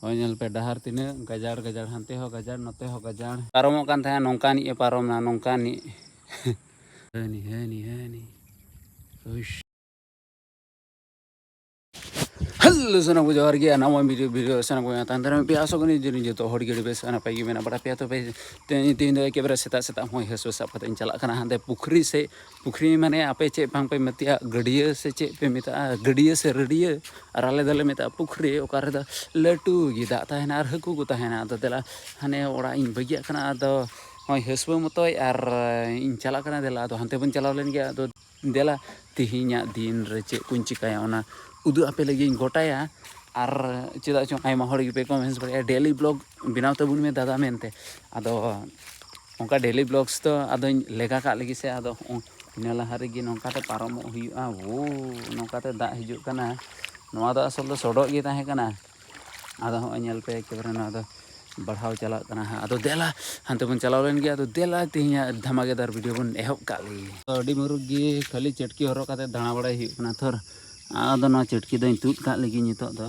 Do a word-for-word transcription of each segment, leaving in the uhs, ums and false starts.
ᱦᱳᱭ, ᱧᱮᱞ ᱯᱮ, ᱰᱟᱦᱟᱨ ᱛᱤᱱᱟᱹᱜ ᱜᱟᱡᱟᱲ ᱜᱟᱡᱟᱲ, ᱦᱟᱱᱛᱮ ᱦᱚᱸ ᱜᱟᱡᱟᱲ, ᱱᱚᱛᱮ ᱦᱚᱸ ᱜᱟᱡᱟᱲ᱾ ᱯᱟᱨᱚᱢᱚᱜ ᱠᱟᱱ ᱛᱟᱦᱮᱸᱱᱟ ᱱᱚᱝᱠᱟ ᱱᱤᱡ ᱮ ᱯᱟᱨᱚᱢ ᱱᱟ, ᱱᱚᱝᱠᱟ ᱱᱤᱡ᱾ ᱦᱟᱹᱱᱤ, ᱦᱟᱹᱱᱤ, ᱦᱟᱹᱱᱤ᱾ ᱦᱩᱥ᱾ ᱦᱮᱞᱳ, ᱥᱟᱱᱟᱢ ᱠᱚ ᱡᱚᱦᱟᱨ ᱜᱮ, ᱱᱟᱣᱟ ᱵᱷᱤᱰᱤᱭᱳ, ᱵᱷᱤᱰᱤᱭᱳ ᱥᱟᱱᱟᱢ ᱠᱚ ᱛᱟᱭᱚᱢ ᱫᱟᱨᱟᱢ ᱯᱮ ᱟᱥᱚᱜ ᱠᱟᱹᱱᱟᱹᱧ ᱡᱮ ᱡᱚᱛᱚ ᱦᱚᱲ ᱜᱮ ᱟᱹᱰᱤ ᱵᱮᱥ ᱱᱟᱯᱟᱭ ᱜᱮ ᱢᱮᱱᱟᱜ ᱵᱟᱲᱟ ᱯᱮᱭᱟ᱾ ᱛᱚᱵᱮ ᱛᱮᱦᱮᱧ, ᱛᱮᱦᱮᱧ ᱫᱚ ᱮᱠᱮᱵᱟᱨᱮ ᱥᱮᱛᱟᱜ ᱥᱮᱛᱟᱜ ᱦᱚᱸᱜᱼᱚᱭ ᱦᱟᱹᱥᱩ ᱥᱟᱵ ᱠᱟᱛᱮ ᱤᱧ ᱪᱟᱞᱟᱜ ᱠᱟᱱᱟ ᱦᱟᱱᱛᱮ ᱯᱩᱠᱷᱨᱤ ᱥᱮᱫ᱾ ᱯᱩᱠᱷᱨᱤ ᱢᱟᱱᱮ ᱟᱯᱮ ᱪᱮᱫ ᱵᱟᱝ ᱯᱮ ᱢᱮᱛᱟᱜᱼᱟ, ᱜᱟᱹᱰᱭᱟᱹ ᱥᱮ ᱪᱮᱫ ᱯᱮ ᱢᱮᱛᱟᱜᱼᱟ? ᱜᱟᱹᱰᱭᱟᱹ ᱥᱮ ᱨᱟᱹᱰᱭᱟᱹ? ᱟᱨ ᱟᱞᱮ ᱫᱚᱞᱮ ᱢᱮᱛᱟᱜᱼᱟ ᱯᱩᱠᱷᱨᱤ, ᱚᱠᱟ ᱨᱮᱫᱚ ᱞᱟᱹᱴᱩ ᱜᱮ ᱫᱟᱜ ᱛᱟᱦᱮᱱᱟ ᱟᱨ ᱦᱟᱹᱠᱩ ᱠᱚ ᱛᱟᱦᱮᱱᱟ᱾ ᱟᱫᱚ ᱫᱮᱞᱟ, ᱦᱟᱱᱮ ᱚᱲᱟᱜ ᱤᱧ ᱵᱟᱹᱜᱤᱭᱟᱜ ᱠᱟᱱᱟ, ᱟᱫᱚ ᱦᱚᱸᱜᱼᱚᱭ ᱦᱟᱹᱥᱣᱟᱹ ᱢᱚᱛᱚᱡ ᱟᱨ ᱤᱧ ᱪᱟᱞᱟᱜ ᱠᱟᱱᱟ᱾ ᱫᱮᱞᱟ, ᱟᱫᱚ ᱦᱟᱱᱛᱮ ᱵᱚᱱ ᱪᱟᱞᱟᱣ ᱞᱮᱱ ᱜᱮ᱾ ᱟᱫᱚ ᱫᱮᱞᱟ, ᱛᱮᱦᱮᱧᱟᱜ ᱫᱤᱱ ᱨᱮ ᱪᱮᱫ ᱠᱚᱧ ᱪᱤᱠᱟᱹᱭᱟ, ᱚᱱᱟ ᱩᱫᱩᱜ ᱟᱯᱮ ᱞᱟᱹᱜᱤᱫ ᱤᱧ ᱜᱚᱴᱟᱭᱟ᱾ ᱟᱨ ᱪᱮᱫᱟᱜ ᱪᱚᱝ ᱟᱭᱢᱟ ᱦᱚᱲ ᱜᱮᱯᱮ ᱠᱚᱢᱮᱱᱴᱥ ᱵᱟᱲᱟᱭᱟ, "ᱰᱮᱞᱤ ᱵᱞᱚᱜ ᱵᱮᱱᱟᱣ ᱛᱟᱵᱚᱱ ᱢᱮ ᱫᱟᱫᱟ" ᱢᱮᱱᱛᱮ᱾ ᱟᱫᱚ ᱚᱱᱠᱟ ᱰᱮᱞᱤ ᱵᱞᱚᱜᱥ ᱫᱚ ᱟᱫᱚᱧ ᱞᱮᱜᱟ ᱠᱟᱜ ᱞᱟᱹᱜᱤᱫ ᱥᱮ, ᱟᱫᱚ ᱦᱚᱸᱜᱼᱚᱭ ᱤᱱᱟᱹ ᱞᱟᱦᱟ ᱨᱮᱜᱮ ᱱᱚᱝᱠᱟᱛᱮ ᱯᱟᱨᱚᱢᱚᱜ ᱦᱩᱭᱩᱜᱼᱟ᱾ ᱳ, ᱱᱚᱝᱠᱟᱛᱮ ᱫᱟᱜ ᱦᱤᱡᱩᱜ ᱠᱟᱱᱟ᱾ ᱱᱚᱣᱟ ᱫᱚ ᱟᱥᱚᱞ ᱫᱚ ᱥᱚᱰᱚᱜ ᱜᱮ ᱛᱟᱦᱮᱸ ᱠᱟᱱᱟ᱾ ᱟᱫᱚ ᱦᱚᱸᱜᱼᱚᱭ ᱧᱮᱞ ᱯᱮ, ᱮᱠᱮᱵᱟᱨᱮ ᱱᱚᱣᱟ ᱫᱚ ᱵᱟᱲᱦᱟᱣ ᱪᱟᱞᱟᱜ ᱠᱟᱱᱟ ᱦᱟᱸᱜ᱾ ᱟᱫᱚ ᱫᱮᱞᱟ, ᱦᱟᱱᱛᱮ ᱵᱚᱱ ᱪᱟᱞᱟᱣ ᱞᱮᱱ ᱜᱮ᱾ ᱟᱫᱚ ᱫᱮᱞᱟ, ᱛᱮᱦᱮᱧᱟᱜ ᱫᱷᱟᱢᱟᱠᱮᱫᱟᱨ ᱵᱷᱤᱰᱤᱭᱳ ᱵᱚᱱ ᱮᱦᱚᱵ ᱠᱟᱜ ᱞᱮᱜᱮ᱾ ᱟᱹᱰᱤ ᱢᱩᱨᱩᱠ ᱜᱮ ᱠᱷᱟᱹᱞᱤ ᱪᱟᱹᱴᱠᱤ ᱦᱚᱨᱚᱜ ᱠᱟᱛᱮ ᱫᱟᱬᱟ ᱵᱟᱲᱟᱭ ᱦᱩᱭᱩᱜ ᱠᱟᱱᱟ ᱛᱷᱚᱨ᱾ ᱟᱫᱚ ᱱᱚᱣᱟ ᱪᱟᱹᱴᱠᱤ ᱫᱚᱧ ᱛᱩᱫ ᱠᱟᱜ ᱞᱮᱜᱮ ᱱᱤᱛᱚᱜ ᱫᱚ᱾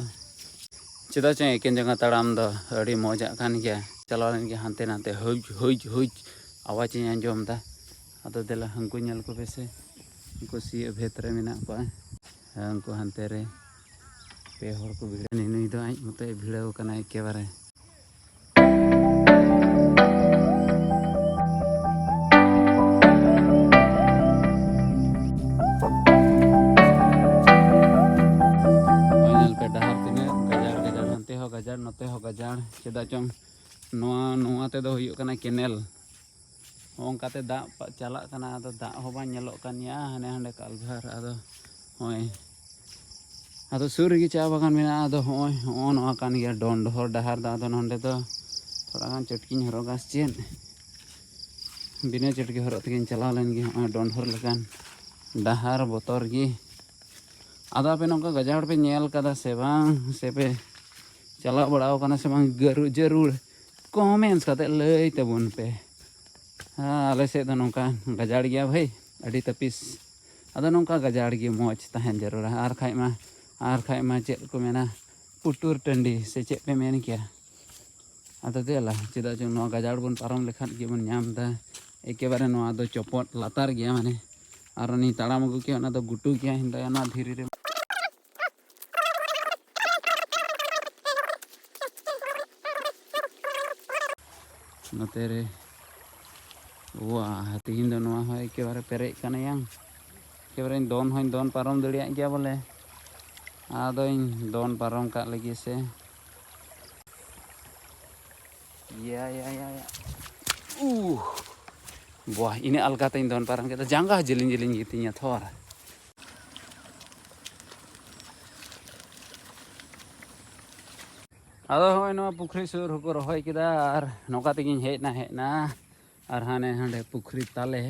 ᱪᱮᱫᱟᱜ ᱪᱚᱝ ᱮᱠᱮᱱ ᱡᱟᱸᱜᱟ ᱛᱟᱲᱟᱢ ᱫᱚ ᱟᱹᱰᱤ ᱢᱚᱡᱟᱜ ᱠᱟᱱ ᱜᱮᱭᱟ᱾ ᱪᱟᱞᱟᱣ ᱞᱮᱱ ᱜᱮ ᱦᱟᱱᱛᱮ ᱱᱟᱛᱮ, ᱦᱩᱡ ᱦᱩᱡ ᱦᱩᱡ ᱟᱣᱟᱡᱽ ᱤᱧ ᱟᱸᱡᱚᱢ ᱮᱫᱟ᱾ ᱟᱫᱚ ᱫᱮᱞᱟ ᱦᱟᱹᱱᱠᱩ ᱧᱮᱞ ᱠᱚᱯᱮ ᱥᱮ, ᱩᱱᱠᱩ ᱥᱤᱭᱳᱜ ᱵᱷᱮᱫ ᱨᱮ ᱢᱮᱱᱟᱜ ᱠᱚᱣᱟ᱾ ᱦᱮᱸ, ᱩᱱᱠᱩ ᱦᱟᱱᱛᱮ ᱨᱮ ᱯᱮ ᱦᱚᱲ ᱠᱚ ᱵᱷᱤᱲᱟᱹ-, ᱱᱩᱭ ᱫᱚ ᱟᱡ ᱢᱚᱛᱚᱡ ᱵᱷᱤᱲᱟᱹᱣ ᱟᱠᱟᱱᱟ ᱮᱠᱮᱵᱟᱨᱮ᱾ ᱱᱚᱜᱼᱚᱭ ᱧᱮᱞ ᱯᱮ, ᱰᱟᱦᱟᱨ ᱛᱤᱱᱟᱹᱜ ᱜᱟᱡᱟᱲ ᱜᱟᱡᱟᱲ, ᱦᱟᱱᱛᱮ ᱦᱚᱸ ᱜᱟᱡᱟᱲ, ᱱᱚᱛᱮ ᱦᱚᱸ ᱜᱟᱡᱟᱲ᱾ ᱪᱮᱫᱟᱜ ᱪᱚᱝ ᱱᱚᱣᱟ, ᱱᱚᱣᱟ ᱛᱮᱫᱚ ᱦᱩᱭᱩᱜ ᱠᱟᱱᱟ ᱠᱮᱱᱮᱞ᱾ ᱦᱚᱸᱜᱼᱚ ᱱᱚᱝᱠᱟᱛᱮ ᱫᱟᱜ ᱯᱟ-, ᱪᱟᱞᱟᱜ ᱠᱟᱱᱟ᱾ ᱟᱫᱚ ᱫᱟᱜ ᱦᱚᱸ ᱵᱟᱝ ᱧᱮᱞᱚᱜ ᱠᱟᱱ ᱜᱮᱭᱟ, ᱦᱟᱱᱮ ᱦᱟᱸᱰᱮ ᱠᱟᱞᱵᱷᱟᱨ᱾ ᱟᱫᱚ ᱦᱚᱸᱜᱼᱚᱭ, ᱟᱫᱚ ᱥᱩᱨ ᱨᱮᱜᱮ ᱪᱟ ᱵᱟᱜᱟᱱ ᱢᱮᱱᱟᱜᱼᱟ᱾ ᱟᱫᱚ ᱦᱚᱸᱜᱼᱚᱭ, ᱦᱚᱸᱜᱼᱚ ᱱᱚᱣᱟ ᱠᱟᱱ ᱜᱮᱭᱟ ᱰᱚᱸᱰᱷᱚᱨ ᱰᱟᱦᱟᱨ ᱫᱚ᱾ ᱟᱫᱚ ᱱᱚᱸᱰᱮ ᱫᱚ ᱛᱷᱚᱲᱟ ᱜᱟᱱ ᱪᱟᱹᱴᱠᱤᱧ ᱦᱚᱨᱚᱜᱟ ᱥᱮ ᱪᱮᱫ? ᱵᱤᱱᱟᱹ ᱪᱟᱹᱴᱠᱤ ᱦᱚᱨᱚᱜ ᱛᱮᱜᱮᱧ ᱪᱟᱞᱟᱣ ᱞᱮᱱ ᱜᱮ᱾ ᱦᱚᱸᱜᱼᱚᱭ ᱰᱚᱸᱰᱷᱚᱨ ᱞᱮᱠᱟᱱ ᱰᱟᱦᱟᱨ ᱵᱚᱛᱚᱨ ᱜᱮ᱾ ᱟᱫᱚ ᱟᱯᱮ ᱱᱚᱝᱠᱟ ᱜᱟᱡᱟᱲ ᱯᱮ ᱧᱮᱞ ᱠᱟᱫᱟ ᱥᱮ ᱵᱟᱝ? ᱥᱮ ᱯᱮ ᱪᱟᱞᱟᱣ ᱵᱟᱲᱟᱣ ᱠᱟᱱᱟ ᱥᱮ ᱵᱟᱝ? ᱜᱟᱹᱨᱩ-, ᱡᱟᱹᱨᱩᱲ ᱠᱚᱢᱮᱱᱴᱥ ᱠᱟᱛᱮ ᱞᱟᱹᱭ ᱛᱟᱵᱚᱱ ᱯᱮ᱾ ᱦᱮᱸ, ᱟᱞᱮ ᱥᱮᱫ ᱫᱚ ᱱᱚᱝᱠᱟ ᱜᱟᱡᱟᱲ ᱜᱮᱭᱟ ᱵᱷᱟᱹᱭ, ᱟᱹᱰᱤ ᱛᱟᱹᱯᱤᱥ᱾ ᱟᱫᱚ ᱱᱚᱝᱠᱟ ᱜᱟᱡᱟᱲ ᱜᱮ ᱢᱚᱡᱽ ᱛᱟᱦᱮᱱ ᱡᱟᱹᱨᱩᱲᱟ᱾ ᱟᱨ ᱠᱷᱟᱡ ᱢᱟ, ᱟᱨ ᱠᱷᱟᱡ ᱢᱟ ᱪᱮᱫ ᱠᱚ ᱢᱮᱱᱟ, ᱯᱩᱴᱩᱨ ᱴᱟᱺᱰᱤ ᱥᱮ ᱪᱮᱫ ᱯᱮ ᱢᱮᱱ ᱠᱮᱭᱟ? ᱟᱫᱚ ᱫᱮᱞᱟ, ᱪᱮᱫᱟᱜ ᱪᱚ ᱱᱚᱣᱟ ᱜᱟᱡᱟᱲ ᱵᱚᱱ ᱯᱟᱨᱚᱢ ᱞᱮᱠᱷᱟᱱ ᱜᱮᱵᱚᱱ ᱧᱟᱢ ᱮᱫᱟ᱾ ᱮᱠᱮᱵᱟᱨᱮ ᱱᱚᱣᱟ ᱫᱚ ᱪᱚᱯᱚᱫ ᱞᱟᱛᱟᱨ ᱜᱮᱭᱟ, ᱢᱟᱱᱮ, ᱟᱨ ᱩᱱᱤ ᱛᱟᱲᱟᱢ ᱟᱹᱜᱩ ᱠᱮᱭᱟ, ᱚᱱᱟ ᱫᱚ ᱜᱷᱩᱴᱩ ᱜᱮᱭᱟ, ᱦᱤᱱᱫᱟᱭᱟ ᱱᱚᱣᱟ ᱫᱷᱤᱨᱤ ᱨᱮ᱾ ᱱᱚᱛᱮ ᱨᱮ, ᱣᱟ, ᱛᱤᱦᱤᱧ ᱫᱚ ᱱᱚᱣᱟ ᱦᱚᱸ ᱮᱠᱮᱵᱟᱨᱮ ᱯᱮᱨᱮᱡ ᱠᱟᱱᱟ ᱭᱟᱝ᱾ ᱮᱠᱮᱵᱟᱨᱮ ᱫᱚᱱ ᱦᱚᱸᱧ ᱫᱚᱱ ᱯᱟᱨᱚᱢ ᱫᱟᱲᱮᱭᱟᱜ ᱜᱮᱭᱟ ᱵᱚᱞᱮ᱾ ᱟᱫᱚᱧ ᱫᱚᱱ ᱯᱟᱨᱚᱢ ᱠᱟᱜ ᱞᱮᱜᱮ ᱥᱮ᱾ ᱭᱟ, ᱭᱟ, ᱭᱟ, ᱭᱟ᱾ ᱩᱦ᱾ ᱵᱟᱦ, ᱤᱱᱟᱹᱜ ᱟᱞᱜᱟ ᱛᱮᱧ ᱫᱚᱱ ᱯᱟᱨᱚᱢ ᱠᱮᱫᱟ᱾ ᱡᱟᱸᱜᱟ ᱡᱮᱞᱮᱧ ᱡᱮᱞᱮᱧ ᱜᱮᱛᱤᱧᱟ ᱛᱷᱚᱨ᱾ ᱟᱫᱚ ᱦᱚᱸᱜᱼᱚᱭ ᱱᱚᱣᱟ ᱯᱩᱠᱷᱨᱤ ᱥᱩᱨ ᱦᱚᱸᱠᱚ ᱨᱚᱦᱚᱭ ᱠᱮᱫᱟ ᱟᱨ ᱱᱚᱝᱠᱟ ᱛᱮᱜᱤᱧ ᱦᱮᱡ ᱱᱟ, ᱦᱮᱡ ᱱᱟ᱾ ᱟᱨ ᱦᱟᱱᱮ ᱦᱟᱸᱰᱮ ᱯᱩᱠᱷᱨᱤ ᱛᱟᱞᱮ᱾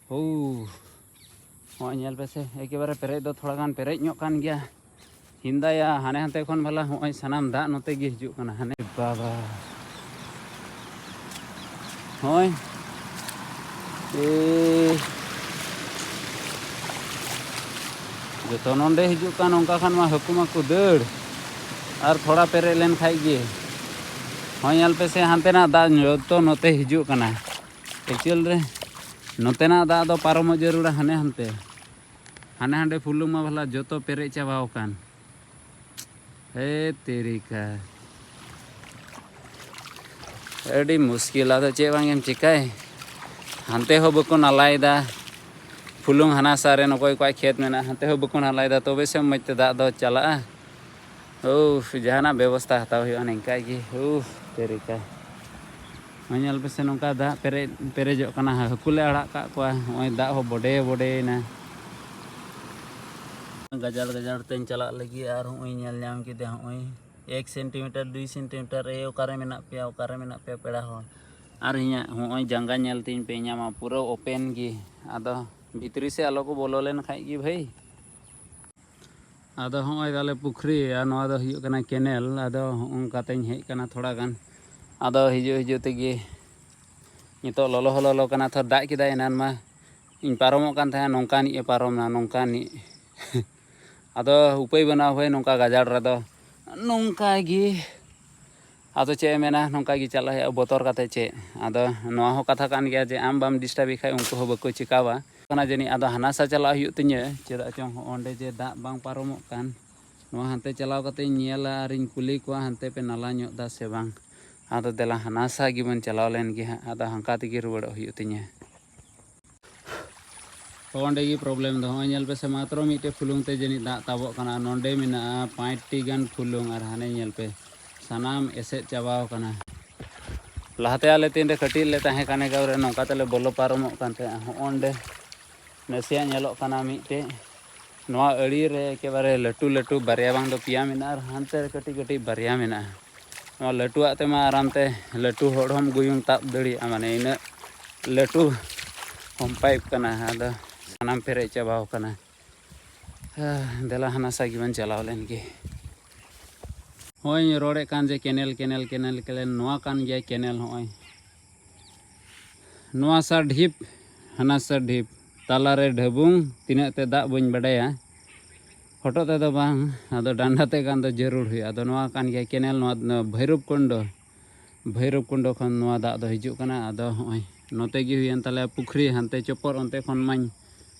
ᱦᱳ, ᱦᱚᱸᱜᱼᱚᱭ ᱧᱮᱞ ᱯᱮᱥᱮ, ᱮᱠᱮᱵᱟᱨᱮ ᱯᱮᱨᱮᱡ ᱫᱚ ᱛᱷᱚᱲᱟ ᱜᱟᱱ ᱯᱮᱨᱮᱡ ᱧᱚᱜ ᱠᱟᱱ ᱜᱮᱭᱟ᱾ ᱦᱤᱱᱫᱟᱭᱟ, ᱦᱟᱱᱮ ᱦᱟᱱᱛᱮ ᱠᱷᱚᱱ ᱵᱷᱟᱞᱟ ᱦᱚᱸᱜᱼᱚᱭ ᱥᱟᱱᱟᱢ ᱫᱟᱜ ᱱᱚᱛᱮ ᱜᱮ ᱦᱤᱡᱩᱜ ᱠᱟᱱᱟ᱾ ᱦᱟᱱᱮ ᱵᱟᱵᱟ, ᱦᱚᱸᱜᱼᱚᱭ, ᱮ, ᱡᱚᱛᱚ ᱱᱚᱸᱰᱮ ᱦᱤᱡᱩᱜ ᱠᱟᱱ, ᱚᱱᱠᱟ ᱠᱷᱟᱱ ᱢᱟ ᱦᱟᱹᱠᱩ ᱢᱟᱠᱚ ᱫᱟᱹᱲ᱾ ᱟᱨ ᱛᱷᱚᱲᱟ ᱯᱮᱨᱮᱡ ᱞᱮᱱ ᱠᱷᱟᱡ ᱜᱮ᱾ ᱦᱚᱸ, ᱧᱮᱞ ᱯᱮᱥᱮ, ᱦᱟᱱᱛᱮᱱᱟᱜ ᱫᱟᱜ ᱡᱚᱛᱚ ᱱᱚᱛᱮ ᱦᱤᱡᱩᱜ ᱠᱟᱱᱟ᱾ ᱮᱠᱪᱩᱭᱮᱞ ᱨᱮ ᱱᱚᱛᱮᱱᱟᱜ ᱫᱟᱜ ᱫᱚ ᱯᱟᱨᱚᱢᱚᱜ ᱡᱟᱹᱨᱩᱲᱟ ᱦᱟᱱᱮ ᱦᱟᱱᱛᱮ᱾ ᱦᱟᱱᱮ ᱦᱟᱸᱰᱮ ᱯᱷᱩᱞᱩᱝ ᱢᱟ ᱵᱷᱟᱞᱟ ᱡᱚᱛᱚ ᱯᱮᱨᱮᱡ ᱪᱟᱵᱟᱣ ᱟᱠᱟᱱ᱾ ᱦᱮ ᱛᱮᱨᱤᱠᱟ᱾ ᱟᱹᱰᱤ ᱢᱩᱥᱠᱤᱞ, ᱟᱫᱚ ᱪᱮᱫ ᱵᱟᱝ ᱮᱢ ᱪᱤᱠᱟᱹᱭ? ᱦᱟᱱᱛᱮ ᱦᱚᱸ ᱵᱟᱠᱚ ᱱᱟᱞᱟᱭᱮᱫᱟ᱾ ᱯᱷᱩᱞᱩᱝ ᱦᱟᱱᱟ ᱥᱟ ᱨᱮ ᱚᱠᱚᱭ ᱠᱚᱣᱟᱜ ᱠᱷᱮᱛ ᱢᱮᱱᱟᱜᱼᱟ, ᱦᱟᱱᱛᱮ ᱦᱚᱸ ᱵᱟᱠᱚ ᱱᱟᱞᱟᱭᱮᱫᱟ, ᱛᱚᱵᱮ ᱥᱮ ᱢᱚᱡᱽ ᱛᱮ ᱫᱟᱜ ᱫᱚ ᱪᱟᱞᱟᱜᱼᱟ᱾ ᱩᱯᱷ, ᱡᱟᱦᱟᱱᱟᱜ ᱵᱮᱵᱚᱥᱛᱷᱟ ᱦᱟᱛᱟᱣ ᱦᱩᱭᱩᱜᱼᱟ ᱱᱤᱝᱠᱟ ᱜᱮ᱾ ᱩᱯᱷ, ᱛᱮᱨᱤᱠᱟ᱾ ᱱᱚᱜᱼᱚᱭ ᱧᱮᱞ ᱯᱮᱥᱮ, ᱱᱚᱝᱠᱟ ᱫᱟᱜ ᱯᱮᱨᱮᱡ, ᱯᱮᱨᱮᱡᱚᱜ ᱠᱟᱱᱟ᱾ ᱦᱟᱹᱠᱩ ᱞᱮ ᱟᱲᱟᱜ ᱠᱟᱜ ᱠᱚᱣᱟ᱾ ᱱᱚᱜᱼᱚᱭ ᱫᱟᱜ ᱦᱚᱸ ᱵᱚᱰᱮ ᱵᱚᱰᱮᱭᱮᱱᱟ᱾ ᱜᱟᱡᱟᱲ ᱜᱟᱡᱟᱲ ᱛᱮᱧ ᱪᱟᱞᱟᱜ ᱞᱟᱹᱜᱤᱫ ᱟᱨ ᱦᱚᱸᱜᱼᱚᱭ ᱧᱮᱞ ᱧᱟᱢ ᱠᱮᱫᱟ, ᱦᱚᱸᱜᱼᱚᱭ ᱮᱠ ᱥᱮᱱᱴᱤᱢᱤᱴᱟᱨ, ᱫᱩᱭ ᱥᱮᱱᱴᱤᱢᱤᱴᱟᱨ, ᱮ, ᱚᱠᱟᱨᱮ ᱢᱮᱱᱟᱜ ᱯᱮᱭᱟ, ᱚᱠᱟᱨᱮ ᱢᱮᱱᱟᱜ ᱯᱮᱭᱟ ᱯᱮᱲᱟ ᱦᱚᱲ? ᱟᱨ ᱤᱧᱟᱹᱜ ᱦᱚᱸᱜᱼᱚᱭ ᱡᱟᱸᱜᱟ ᱧᱮᱞ ᱛᱤᱧ ᱯᱮ, ᱧᱟᱢᱟ ᱯᱩᱨᱟᱹ ᱳᱯᱮᱱ ᱜᱮ᱾ ᱟᱫᱚ ᱵᱷᱤᱛᱨᱤ ᱥᱮᱫ ᱟᱞᱚ ᱠᱚ ᱵᱚᱞᱚ ᱞᱮᱱ ᱠᱷᱟᱡ ᱜᱮ ᱵᱷᱟᱹᱭ᱾ ᱟᱫᱚ ᱦᱚᱸᱜᱼᱚᱭ ᱛᱟᱞᱮ ᱯᱩᱠᱷᱨᱤ ᱟᱨ ᱱᱚᱣᱟ ᱫᱚ ᱦᱩᱭᱩᱜ ᱠᱟᱱᱟ ᱠᱮᱱᱮᱞ᱾ ᱟᱫᱚ ᱦᱚᱸᱜᱼᱚ ᱱᱚᱝᱠᱟ ᱛᱮᱧ ᱦᱮᱡ ᱠᱟᱱᱟ ᱛᱷᱚᱲᱟ ᱜᱟᱱ᱾ ᱟᱫᱚ ᱦᱤᱡᱩᱜ ᱦᱤᱡᱩᱜ ᱛᱮᱜᱮ ᱱᱤᱛᱚᱜ ᱞᱚᱞᱚ ᱦᱚᱸ ᱞᱚᱞᱚ ᱠᱟᱱᱟ᱾ ᱛᱷᱚᱨ ᱫᱟᱜ ᱠᱮᱫᱟᱭ, ᱮᱱᱟᱱ ᱢᱟ ᱤᱧ ᱯᱟᱨᱚᱢᱚᱜ ᱠᱟᱱ ᱛᱟᱦᱮᱸᱫ ᱱᱚᱝᱠᱟᱱᱤᱡ ᱮ ᱯᱟᱨᱚᱢ ᱱᱟ, ᱱᱚᱝᱠᱟᱱᱤᱡ᱾ ᱟᱫᱚ ᱩᱯᱟᱹᱭ ᱵᱟᱹᱱᱩᱜᱼᱟ ᱵᱷᱟᱹᱭ, ᱱᱚᱝᱠᱟ ᱜᱟᱡᱟᱲ ᱨᱮᱫᱚ ᱱᱚᱝᱠᱟ ᱜᱮ᱾ ᱟᱫᱚ ᱪᱮᱫ ᱮ ᱢᱮᱱᱟ, ᱱᱚᱝᱠᱟ ᱜᱮ ᱪᱟᱞᱟᱜ ᱦᱩᱭᱩᱜᱼᱟ ᱵᱚᱛᱚᱨ ᱠᱟᱛᱮ ᱪᱮᱫ᱾ ᱟᱫᱚ ᱱᱚᱣᱟ ᱦᱚᱸ ᱠᱟᱛᱷᱟ ᱠᱟᱱ ᱜᱮᱭᱟ ᱡᱮ ᱟᱢ ᱵᱟᱢ ᱰᱤᱥᱴᱟᱵᱮ ᱠᱷᱟᱡ ᱩᱱᱠᱩ ᱦᱚᱸ ᱵᱟᱠᱚ ᱪᱤᱠᱟᱹᱣᱟ᱾ ᱠᱟᱱᱟ ᱡᱟᱹᱱᱤᱡ, ᱟᱫᱚ ᱦᱟᱱᱟ ᱥᱟ ᱪᱟᱞᱟᱜ ᱦᱩᱭᱩᱜ ᱛᱤᱧᱟᱹ, ᱪᱮᱫᱟᱜ ᱪᱚᱝ ᱦᱚᱸ ᱚᱸᱰᱮ ᱡᱮ ᱫᱟᱜ ᱵᱟᱝ ᱯᱟᱨᱚᱢᱚᱜ ᱠᱟᱱ᱾ ᱱᱚᱣᱟ ᱦᱟᱱᱛᱮ ᱪᱟᱞᱟᱣ ᱠᱟᱛᱮᱧ ᱧᱮᱞᱟ ᱟᱨᱤᱧ ᱠᱩᱞᱤ ᱠᱚᱣᱟ ᱦᱟᱱᱛᱮ ᱯᱮ ᱱᱟᱞᱟ ᱧᱚᱜ ᱫᱟ ᱥᱮ ᱵᱟᱝ᱾ ᱟᱫᱚ ᱫᱮᱞᱟ ᱦᱟᱱᱟ ᱥᱟ ᱜᱮᱵᱚᱱ ᱪᱟᱞᱟᱣ ᱞᱮᱱ ᱜᱮ ᱦᱟᱸᱜ, ᱟᱫᱚ ᱦᱟᱱᱠᱟ ᱛᱮᱜᱮ ᱨᱩᱣᱟᱹᱲᱚᱜ ᱦᱩᱭᱩᱜ ᱛᱤᱧᱟᱹ᱾ ᱚᱸᱰᱮ ᱜᱮ ᱯᱨᱚᱵᱞᱮᱢ ᱫᱚ᱾ ᱦᱚᱸᱜᱼᱚᱭ ᱧᱮᱞ ᱯᱮᱥᱮ, ᱢᱟᱛᱨᱚ ᱢᱤᱫᱴᱮᱡ ᱯᱷᱩᱞᱩᱝ ᱛᱮ ᱡᱟᱹᱱᱤᱡ ᱫᱟᱜ ᱛᱟᱵᱚᱜ ᱠᱟᱱᱟ᱾ ᱱᱚᱸᱰᱮ ᱢᱮᱱᱟᱜᱼᱟ ᱯᱟᱸᱪᱴᱤ ᱜᱟᱱ ᱯᱷᱩᱞᱩᱝ, ᱟᱨ ᱦᱟᱱᱮ ᱧᱮᱞ ᱯᱮ, ᱥᱟᱱᱟᱢ ᱮᱥᱮᱫ ᱪᱟᱵᱟᱣ ᱠᱟᱱᱟ᱾ ᱞᱟᱦᱟᱛᱮ ᱟᱞᱮ ᱛᱤᱱᱨᱮ ᱠᱟᱹᱴᱤᱡ ᱞᱮ ᱛᱟᱦᱮᱸ ᱠᱟᱱᱟ, ᱜᱟᱶ ᱨᱮ ᱱᱚᱝᱠᱟ ᱛᱮᱞᱮ ᱵᱚᱞᱚ ᱯᱟᱨᱚᱢᱚᱜ ᱠᱟᱱ ᱛᱟᱦᱮᱸᱜᱼᱟ᱾ ᱦᱚᱸᱜᱼᱚᱸᱰᱮ ᱱᱟᱥᱮᱭᱟᱜ ᱧᱮᱞᱚᱜ ᱠᱟᱱᱟ ᱢᱤᱫᱴᱮᱡ, ᱱᱚᱣᱟ ᱟᱲᱮ ᱨᱮ ᱮᱠᱮᱵᱟᱨᱮ ᱞᱟᱹᱴᱩ ᱞᱟᱹᱴᱩ ᱵᱟᱨᱭᱟ ᱵᱟᱝ ᱫᱚ ᱯᱮᱭᱟ ᱢᱮᱱᱟᱜᱼᱟ, ᱟᱨ ᱦᱟᱱᱛᱮ ᱨᱮ ᱠᱟᱹᱴᱤᱡ ᱠᱟᱹᱴᱤᱡ ᱵᱟᱨᱭᱟ ᱢᱮᱱᱟᱜᱼᱟ᱾ ᱱᱚᱣᱟ ᱞᱟᱹᱴᱩᱣᱟᱜ ᱛᱮᱢᱟ ᱟᱨᱟᱢ ᱛᱮ ᱞᱟᱹᱴᱩ ᱦᱚᱲ ᱦᱚᱸᱢ ᱜᱩᱭᱩᱝ ᱛᱟᱵ ᱫᱟᱲᱮᱭᱟᱜᱼᱟ, ᱢᱟᱱᱮ ᱤᱱᱟᱹᱜ ᱞᱟᱹᱴᱩ ᱦᱚᱸᱢ ᱯᱟᱭᱤᱯ ᱠᱟᱱᱟ, ᱟᱫᱚ ᱥᱟᱱᱟᱢ ᱯᱮᱨᱮᱡ ᱪᱟᱵᱟᱣ ᱠᱟᱱᱟ᱾ ᱦᱮᱸ, ᱫᱮᱞᱟ ᱦᱟᱱᱟ ᱥᱟ ᱜᱮᱵᱚᱱ ᱪᱟᱞᱟᱣ ᱞᱮᱱ ᱜᱮ᱾ ᱦᱚᱸᱜᱼᱚᱭ ᱤᱧ ᱨᱚᱲᱮᱫ ᱠᱟᱱ ᱡᱮ ᱠᱮᱱᱮᱞ, ᱠᱮᱱᱮᱞ, ᱠᱮᱱᱮᱞ, ᱠᱮᱱᱮᱞ, ᱱᱚᱣᱟ ᱠᱟᱱ ᱜᱮᱭᱟ ᱠᱮᱱᱮᱞ᱾ ᱦᱚᱸᱜᱼᱚᱭ ᱱᱚᱣᱟ ᱥᱟ ᱰᱷᱤᱯ, ᱦᱟᱱᱟ ᱥᱟ ᱰᱷᱤᱯ, ᱛᱟᱞᱟᱨᱮ ᱰᱷᱟᱹᱵᱩᱝ, ᱛᱤᱱᱟᱹᱜ ᱛᱮ ᱫᱟᱜ ᱵᱟᱹᱧ ᱵᱟᱰᱟᱭᱟ, ᱦᱚᱴᱚᱜ ᱛᱮᱫᱚ ᱵᱟᱝ, ᱟᱫᱚ ᱰᱟᱸᱰᱟ ᱛᱮ ᱠᱷᱟᱱ ᱫᱚ ᱡᱟᱹᱨᱩᱲ ᱦᱩᱭᱩᱜᱼᱟ᱾ ᱟᱫᱚ ᱱᱚᱣᱟ ᱠᱟᱱ ᱜᱮᱭᱟ ᱠᱮᱱᱮᱞ, ᱱᱚᱣᱟ ᱵᱷᱳᱭᱨᱚᱵᱽ ᱠᱩᱱᱰᱚ, ᱵᱷᱳᱭᱨᱚᱵᱽ ᱠᱩᱱᱰᱚ ᱠᱷᱚᱱ ᱱᱚᱣᱟ ᱫᱟᱜ ᱫᱚ ᱦᱤᱡᱩᱜ ᱠᱟᱱᱟ᱾ ᱟᱫᱚ ᱦᱚᱸᱜᱼᱚᱭ ᱱᱚᱛᱮ ᱜᱮ ᱦᱩᱭᱮᱱ ᱛᱟᱞᱮᱭᱟ ᱯᱩᱠᱷᱨᱤ, ᱦᱟᱱᱛᱮ ᱪᱚᱯᱚᱨ ᱚᱱᱛᱮ ᱠᱷᱚᱱ ᱢᱟᱧ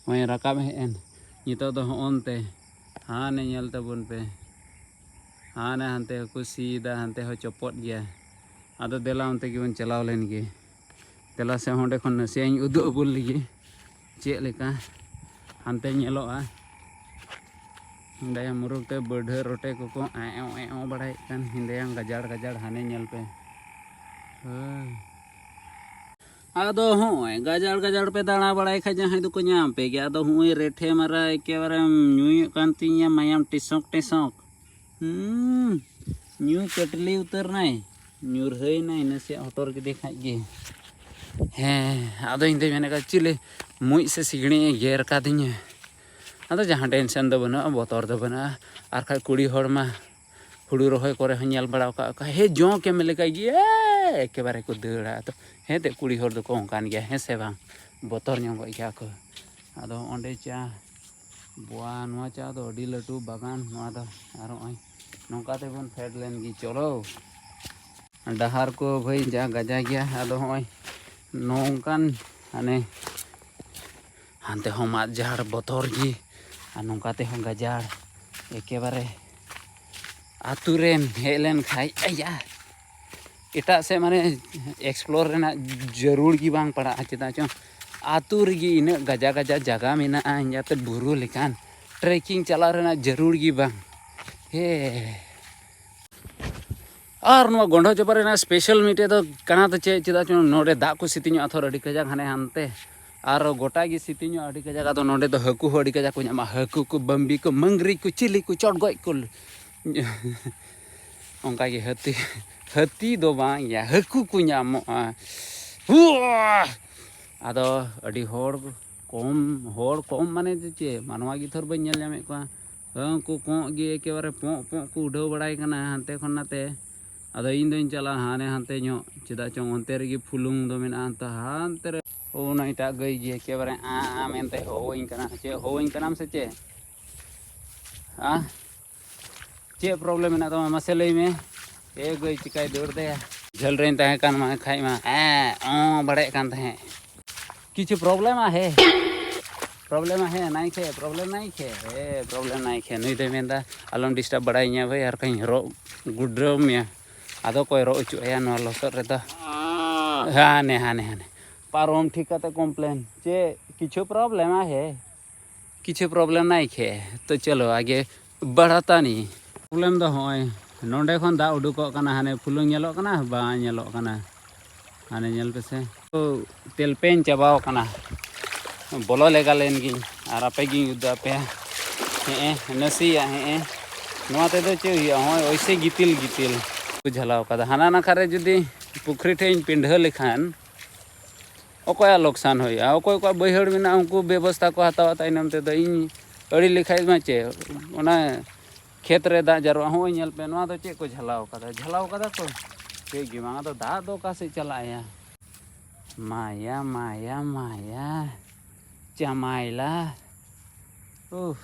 ᱦᱚᱸᱜᱼᱚᱭ ᱨᱟᱠᱟᱵ ᱦᱮᱡ ᱮᱱ᱾ ᱱᱤᱛᱚᱜ ᱫᱚ ᱦᱚᱸᱜᱼᱚ ᱱᱚᱱᱛᱮ, ᱦᱟᱱᱮ ᱧᱮᱞ ᱛᱟᱵᱚᱱ ᱯᱮ, ᱦᱟᱱᱮ ᱦᱟᱱᱛᱮ ᱦᱚᱸᱠᱚ ᱥᱤᱭᱮᱫᱟ, ᱦᱟᱱᱛᱮ ᱦᱚᱸ ᱪᱚᱯᱚᱫ ᱜᱮᱭᱟ᱾ ᱟᱫᱚ ᱫᱮᱞᱟ ᱚᱱᱛᱮ ᱜᱮᱵᱚᱱ ᱪᱟᱞᱟᱣ ᱞᱮᱱ ᱜᱮ᱾ ᱫᱮᱞᱟ ᱥᱮ ᱚᱸᱰᱮ ᱠᱷᱚᱱ ᱱᱟᱥᱮᱭᱟᱜ ᱤᱧ ᱩᱫᱩᱜ ᱟᱵᱚᱱ ᱞᱮᱜᱮ ᱪᱮᱫ ᱞᱮᱠᱟ᱾ ᱦᱟᱱᱛᱮ ᱧᱮᱞᱚᱜᱼᱟ, ᱦᱮᱸᱫᱮᱭᱟ ᱢᱩᱨᱩᱠ ᱛᱮ ᱵᱟᱹᱰᱷᱟᱹ ᱨᱚᱴᱮ ᱠᱚᱠᱚ ᱮᱸ ᱚᱸ ᱮᱸ ᱚᱸ ᱵᱟᱲᱟᱭᱮᱫ ᱠᱟᱱ, ᱦᱮᱸᱫᱮᱭᱟ ᱜᱟᱡᱟᱲ ᱜᱟᱡᱟᱲ, ᱦᱟᱱᱮ ᱧᱮᱞ ᱯᱮ᱾ ᱦᱳᱭ᱾ ᱟᱫᱚ ᱦᱚᱸᱜᱼᱚᱭ ᱜᱟᱡᱟᱲ ᱜᱟᱡᱟᱲ ᱯᱮ ᱫᱟᱬᱟ ᱵᱟᱲᱟᱭ ᱠᱷᱟᱡ ᱡᱟᱦᱟᱸᱭ ᱫᱚᱠᱚ ᱧᱟᱢ ᱯᱮ ᱜᱮᱭᱟ᱾ ᱟᱫᱚ ᱦᱚᱸᱜᱼᱚᱭ ᱨᱮᱴᱷᱮ ᱢᱟᱨᱟ ᱮᱠᱮᱵᱟᱨᱮᱢ ᱧᱩᱭᱮᱫ ᱠᱟᱱ ᱛᱤᱧᱟ ᱢᱟᱭᱟᱢ ᱴᱤᱥᱚᱠ ᱴᱤᱥᱚᱠ᱾ ᱦᱩᱸ, ᱧᱩ ᱠᱟᱹᱴᱞᱤ ᱩᱛᱟᱹᱨ ᱱᱟᱭ, ᱧᱩᱨᱦᱟᱹᱭ ᱱᱟᱭ, ᱱᱟᱥᱮᱭᱟᱜ ᱦᱚᱴᱚᱨ ᱠᱮᱫᱮ ᱠᱷᱟᱡ ᱜᱮ᱾ ᱦᱮᱸ, ᱟᱫᱚ ᱤᱧ ᱫᱚᱧ ᱢᱮᱱᱮᱫ ᱠᱟᱱ ᱪᱤᱞᱤ ᱢᱩᱡ ᱥᱮ ᱥᱤᱜᱲᱤᱡ ᱮ ᱜᱮᱨ ᱠᱟᱫᱤᱧᱟ᱾ ᱟᱫᱚ ᱡᱟᱦᱟᱸ ᱴᱮᱱᱥᱮᱱ ᱫᱚ ᱵᱟᱹᱱᱩᱜᱼᱟ, ᱵᱚᱛᱚᱨ ᱫᱚ ᱵᱟᱹᱱᱩᱜᱼᱟ᱾ ᱟᱨ ᱠᱷᱟᱡ ᱠᱩᱲᱤ ᱦᱚᱲ ᱢᱟ ᱦᱩᱲᱩ ᱨᱚᱦᱚᱭ ᱠᱚᱨᱮ ᱦᱚᱸ ᱧᱮᱞ ᱵᱟᱲᱟ ᱟᱠᱟᱫ ᱠᱚᱣᱟ, ᱦᱮᱸ, ᱡᱚᱸᱠ ᱮᱢ ᱞᱮᱠᱷᱟᱡ ᱜᱮ ᱮᱠᱮᱵᱟᱨᱮ ᱠᱚ ᱫᱟᱹᱲᱟ᱾ ᱟᱫᱚ ᱦᱮᱸ ᱛᱮ ᱠᱩᱲᱤ ᱦᱚᱲ ᱫᱚᱠᱚ ᱚᱱᱠᱟᱱ ᱜᱮᱭᱟ, ᱦᱮᱸ ᱥᱮ ᱵᱟᱝ? ᱵᱚᱛᱚᱨ ᱧᱚᱜᱚᱜ ᱜᱮᱭᱟ ᱠᱚ᱾ ᱟᱫᱚ ᱚᱸᱰᱮ ᱪᱟ ᱵᱚᱣᱟ, ᱱᱚᱣᱟ ᱪᱟ ᱫᱚ ᱟᱹᱰᱤ ᱞᱟᱹᱴᱩ ᱵᱟᱜᱟᱱ ᱱᱚᱣᱟ ᱫᱚ᱾ ᱟᱨ ᱱᱚᱜᱼᱚᱭ ᱱᱚᱝᱠᱟ ᱛᱮᱵᱚᱱ ᱯᱷᱮᱰ ᱞᱮᱱ ᱜᱮ᱾ ᱪᱚᱞᱚ, ᱰᱟᱦᱟᱨ ᱠᱚ ᱵᱷᱟᱹᱭ ᱡᱟ ᱜᱟᱡᱟ ᱜᱮᱭᱟ᱾ ᱟᱫᱚ ᱦᱚᱸᱜᱼᱚᱭ ᱱᱚᱝᱠᱟᱱ ᱦᱟᱱᱮ ᱦᱟᱱᱛᱮ ᱦᱚᱸ ᱢᱟᱫ ᱡᱷᱟᱲ ᱵᱚᱛᱚᱨ ᱜᱮ, ᱟᱨ ᱱᱚᱝᱠᱟ ᱛᱮᱦᱚᱸ ᱜᱟᱡᱟᱲ᱾ ᱮᱠᱮᱵᱟᱨᱮ ᱟᱹᱛᱩ ᱨᱮᱢ ᱦᱮᱡ ᱞᱮᱱ ᱠᱷᱟᱡ, ᱟᱭᱟ, ᱮᱴᱟᱜ ᱥᱮᱫ ᱢᱟᱱᱮ explore ᱨᱮᱱᱟᱜ ᱡᱟᱹᱨᱩᱲ ᱜᱮ ᱵᱟᱝ ᱯᱟᱲᱟᱜᱼᱟ᱾ ᱪᱮᱫᱟᱜ ᱪᱚᱝ ᱟᱹᱛᱩ ᱨᱮᱜᱮ ᱤᱱᱟᱹᱜ ᱜᱟᱡᱟ ᱜᱟᱡᱟ ᱡᱟᱭᱜᱟ ᱢᱮᱱᱟᱜᱼᱟ, ᱡᱟᱛᱮ ᱵᱩᱨᱩ ᱞᱮᱠᱟᱱ trekking ᱪᱟᱞᱟᱣ ᱨᱮᱱᱟᱜ ᱡᱟᱹᱨᱩᱲ ᱜᱮ ᱵᱟᱝ᱾ ᱦᱮ, ᱟᱨ ᱱᱚᱣᱟ ᱜᱚᱱᱰᱷᱚ ᱪᱚᱯᱟ ᱨᱮᱱᱟᱜ special ᱢᱤᱫᱴᱮᱡ ᱫᱚ ᱠᱟᱱᱟ ᱫᱚ ᱪᱮᱫ, ᱪᱮᱫᱟᱜ ᱪᱚᱝ ᱱᱚᱰᱮ ᱫᱟᱜ ᱠᱚ ᱥᱤᱛᱤᱧᱚᱜᱼᱟ ᱛᱷᱚᱨ ᱟᱹᱰᱤ ᱠᱟᱡᱟᱠ ᱦᱟᱱᱮ ᱦᱟᱱᱛᱮ, ᱟᱨ ᱜᱚᱴᱟ ᱜᱮ ᱥᱤᱛᱤᱧᱚᱜᱼᱟ ᱟᱹᱰᱤ ᱠᱟᱡᱟᱠ᱾ ᱟᱫᱚ ᱱᱚᱰᱮ ᱫᱚ ᱦᱟᱹᱠᱩ ᱦᱚᱸ ᱟᱹᱰᱤ ᱠᱟᱡᱟᱠ ᱠᱚ ᱧᱟᱢᱚᱜᱼᱟ, ᱦᱟᱹᱠᱩ ᱠᱚ, ᱵᱟᱹᱢᱵᱤ ᱠᱚ, ᱢᱟᱹᱝᱜᱽᱨᱤ ᱠᱚ, ᱪᱤᱞᱤ ᱠᱚ, ᱪᱚᱰᱜᱚᱡ ᱠᱚ᱾ ᱚᱱᱠᱟ ᱜᱮ ᱦᱟᱹᱛᱤ, ᱦᱟᱹᱛᱤ ᱫᱚ ᱵᱟᱝ ᱭᱟ, ᱦᱟᱹᱠᱩ ᱠᱚ ᱧᱟᱢᱚᱜᱼᱟ᱾ ᱦᱩᱣᱟ! ᱟᱫᱚ ᱟᱹᱰᱤ ᱦᱚᱲ ᱠᱚᱢ, ᱦᱚᱲ ᱠᱚᱢ ᱢᱟᱱᱮ ᱫᱚ ᱪᱮᱫ, ᱢᱟᱱᱣᱟ ᱜᱮ ᱛᱷᱚᱨ ᱵᱟᱹᱧ ᱧᱮᱞ ᱧᱟᱢᱮᱫ ᱠᱚᱣᱟ᱾ ᱩᱱᱠᱩ ᱠᱚᱸᱜ ᱜᱮ ᱮᱠᱮᱵᱟᱨᱮ ᱯᱚᱸᱜ ᱯᱚᱸᱜ ᱠᱚ ᱩᱰᱟᱹᱣ ᱵᱟᱲᱟᱭ ᱠᱟᱱᱟ ᱦᱟᱱᱛᱮ ᱠᱷᱚᱱ ᱱᱟᱛᱮ᱾ ᱟᱫᱚ ᱤᱧ ᱫᱚᱧ ᱪᱟᱞᱟᱜᱼᱟ ᱦᱟᱱᱮ ᱦᱟᱱᱛᱮ ᱧᱚᱜ, ᱪᱮᱫᱟᱜ ᱪᱚᱝ ᱚᱱᱛᱮ ᱨᱮᱜᱮ ᱯᱷᱩᱞᱩᱝ ᱫᱚ ᱢᱮᱱᱟᱜᱼᱟ, ᱦᱟᱱᱛᱮ ᱦᱟᱱᱛᱮ ᱨᱮ᱾ ᱚᱱᱟ ᱮᱴᱟᱜ ᱜᱟᱹᱭ ᱜᱮ ᱮᱠᱮᱵᱟᱨᱮ ᱟᱸ ᱟᱸ ᱢᱮᱱᱛᱮ ᱦᱚᱦᱚᱣᱟᱹᱧ ᱠᱟᱱᱟ᱾ ᱪᱮᱫ ᱦᱚᱦᱚᱣᱟᱹᱧ ᱠᱟᱱᱟᱢ ᱥᱮ ᱪᱮᱫ? ᱦᱮᱸ? ᱪᱮᱫ problem ᱢᱮᱱᱟᱜ ᱛᱟᱢᱟ ᱢᱟᱥᱮ ᱞᱟᱹᱭ ᱢᱮ? ᱮ ᱜᱟᱹᱭ ᱪᱤᱠᱟᱭ ᱫᱟᱹᱲ ᱫᱟᱭᱟ? ᱡᱷᱟᱹᱞ ᱨᱮᱧ ᱛᱟᱦᱮᱸ ᱠᱟᱱ ᱢᱟ ᱠᱷᱟᱡ ᱢᱟ ᱮᱸ ᱚᱸ ᱵᱟᱲᱟᱭᱮᱫ ᱠᱟᱱ ᱛᱟᱦᱮᱸᱫ᱾ ᱠᱤᱪᱷᱩ problem ᱟ ᱦᱮ? Problem ᱟ ᱦᱮ ᱱᱟᱭ ᱠᱷᱮ, problem ᱱᱟᱭ ᱠᱷᱮ, ᱮ problem ᱱᱟᱭ ᱠᱷᱮ᱾ ᱱᱩᱭ ᱫᱚᱭ ᱢᱮᱱᱫᱟ ᱟᱞᱚᱢ disturb ᱵᱟᱲᱟᱭᱤᱧᱟ ᱵᱷᱟᱹᱭ, ᱟᱨ ᱠᱷᱟᱧ ᱨᱚᱜ ᱜᱩᱰᱨᱟᱹᱣ ᱢᱮᱭᱟ᱾ ᱟᱫᱚ ᱚᱠᱚᱭ ᱨᱚᱜ ᱦᱚᱪᱚᱜ ᱟᱭᱟ ᱱᱚᱣᱟ ᱞᱚᱥᱚᱫ ᱨᱮᱫᱚ? ᱦᱟᱱᱮ ᱦᱟᱱᱮ ᱦᱟᱱᱮ ᱯᱟᱨᱚᱢ ᱴᱷᱤᱠ ᱠᱟᱛᱮ complain᱾ ᱪᱮᱫ ᱠᱤᱪᱷᱩ problem ᱟ ᱦᱮ? ᱠᱤᱪᱷᱩ problem ᱱᱟᱭ ᱠᱷᱮ᱾ ᱛᱚ ᱪᱚᱞᱚ ᱟᱜᱮ ᱵᱟᱲᱟᱛᱟᱱᱤ᱾ Problem ᱫᱚ ᱦᱚᱸᱜᱼᱚᱭ ᱱᱚᱸᱰᱮ ᱠᱷᱚᱱ ᱫᱟᱜ ᱩᱰᱩᱠᱚᱜ ᱠᱟᱱᱟ, ᱦᱟᱱᱮ ᱯᱷᱩᱞᱩᱝ ᱧᱮᱞᱚᱜ ᱠᱟᱱᱟ? ᱵᱟᱝ ᱧᱮᱞᱚᱜ ᱠᱟᱱᱟ, ᱦᱟᱱᱮ ᱧᱮᱞ ᱯᱮᱥᱮ᱾ ᱛᱚ ᱛᱮᱞᱯᱮᱧ ᱪᱟᱵᱟᱣ ᱠᱟᱱᱟ, ᱵᱚᱞᱚ ᱞᱮᱜᱟ ᱞᱮᱱ ᱜᱤᱧ ᱟᱨ ᱟᱯᱮ ᱜᱤᱧ ᱩᱫᱩᱜ ᱟᱯᱮᱭᱟ᱾ ᱦᱮᱸ ᱮ, ᱱᱟᱥᱮᱭᱟᱜ ᱦᱮᱸ ᱮ᱾ ᱱᱚᱣᱟ ᱛᱮᱫᱚ ᱪᱮᱫ ᱦᱩᱭᱩᱜᱼᱟ? ᱦᱚᱸᱜᱼᱚᱭ ᱳᱭᱥᱮ ᱜᱤᱛᱤᱞ ᱜᱤᱛᱤᱞ ᱠᱚ ᱡᱷᱟᱞᱟᱣ ᱠᱟᱫᱟ᱾ ᱦᱟᱱᱟ ᱱᱟᱠᱷᱟ ᱨᱮ ᱡᱩᱫᱤ ᱯᱩᱠᱷᱨᱤ ᱴᱷᱮᱡ ᱤᱧ ᱯᱤᱸᱰᱷᱟᱹ ᱞᱮᱠᱷᱟᱱ ᱚᱠᱚᱭᱟᱜ ᱞᱚᱠᱥᱟᱱ ᱦᱩᱭᱩᱜᱼᱟ? ᱚᱠᱚᱭ ᱠᱚᱣᱟᱜ ᱵᱟᱹᱭᱦᱟᱹᱲ ᱢᱮᱱᱟᱜᱼᱟ, ᱩᱱᱠᱩ ᱵᱮᱵᱚᱥᱛᱷᱟ ᱠᱚ ᱦᱟᱛᱟᱣᱟ ᱛᱟᱭᱱᱚᱢ ᱛᱮᱫᱚ᱾ ᱤᱧ ᱟᱹᱲᱤ ᱞᱮᱠᱷᱟᱡ ᱢᱟ ᱪᱮᱫ, ᱚᱱᱟ ᱠᱷᱮᱛ ᱨᱮ ᱫᱟᱜ ᱡᱟᱨᱚᱜᱼᱟ᱾ ᱦᱚᱸᱜᱼᱚᱭ ᱧᱮᱞ ᱯᱮ, ᱱᱚᱣᱟ ᱫᱚ ᱪᱮᱫ ᱠᱚ ᱡᱷᱟᱞᱟᱣ ᱠᱟᱫᱟ? ᱡᱷᱟᱞᱟᱣ ᱠᱟᱫᱟ ᱠᱚ ᱪᱮᱫ ᱜᱮ ᱵᱟᱝ᱾ ᱟᱫᱚ ᱫᱟᱜ ᱫᱚ ᱚᱠᱟ ᱥᱮᱫ ᱪᱟᱞᱟᱜ ᱟᱭᱟ? ᱢᱟᱭᱟ, ᱢᱟᱭᱟ, ᱢᱟᱭᱟ, ᱪᱟᱢᱟᱭᱞᱟ᱾ ᱩᱦ,